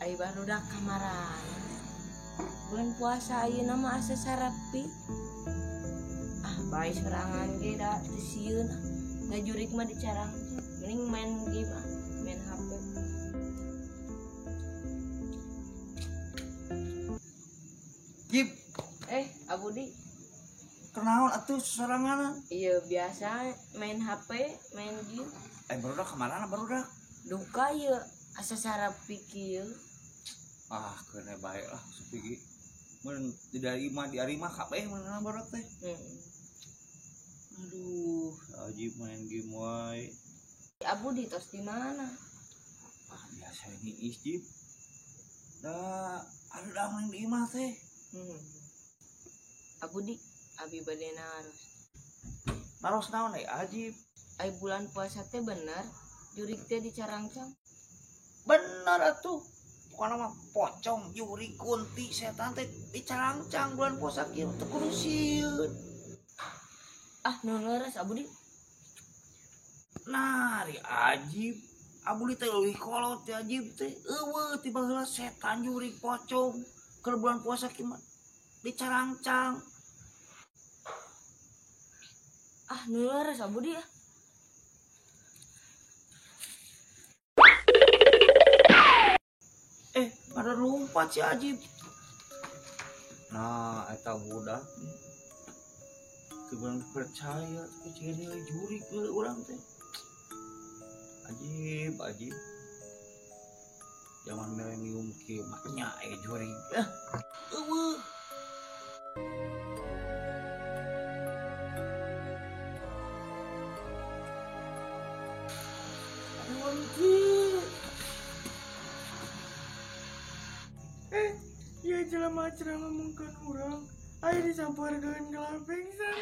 Ai barudak kamarana. Bulan puasa ayeuna mah asa sarapi. Ah, bae sorangan ge da teu sieun ah. Da jurik mah dicarang. Mending main game ah, main HP. Jip. Abudi. Kenaon atuh sorangan? Iya, biasa main HP, main game. Barudak kamarana barudak? Duka ieu asa sarapi kieu. Ah, keuna bae lah sepi ge. Mun di dari imah di ari mah kabeh mana barudak teh. Aduh, Ajib main game wae. Abudi tos di mana? Ah, biasa ini Jip. Da ada main di imah teh. Abudi, abi bade naros. Naros naon ai Ajib? Ai bulan puasa teh bener, jurik teh dicarangcang. Bener atuh. Pokona mah pocong, jurik, kunti, setan teh dicarangcang bulan puasa kieu teu kudu sieun. Ah, nu leres Abudi. Nah, ari Ajib, Abudi teh leuwih kolot teh Ajib teh. Eueuh ti baheula setan, jurik, pocong keur bulan puasa kieu mah dicarangcang. Ah, nu leres Abudi ah. Ada lompat si Ajib. Nah, eta budak teu percaya tapi ciri jurik urang teh. Ajib, Ajib. Zaman milenium kieu mah nya jurik. Eueuh. Ya jelema cenah ngomongkeun urang, aya disampeurkeun gelah pingsan.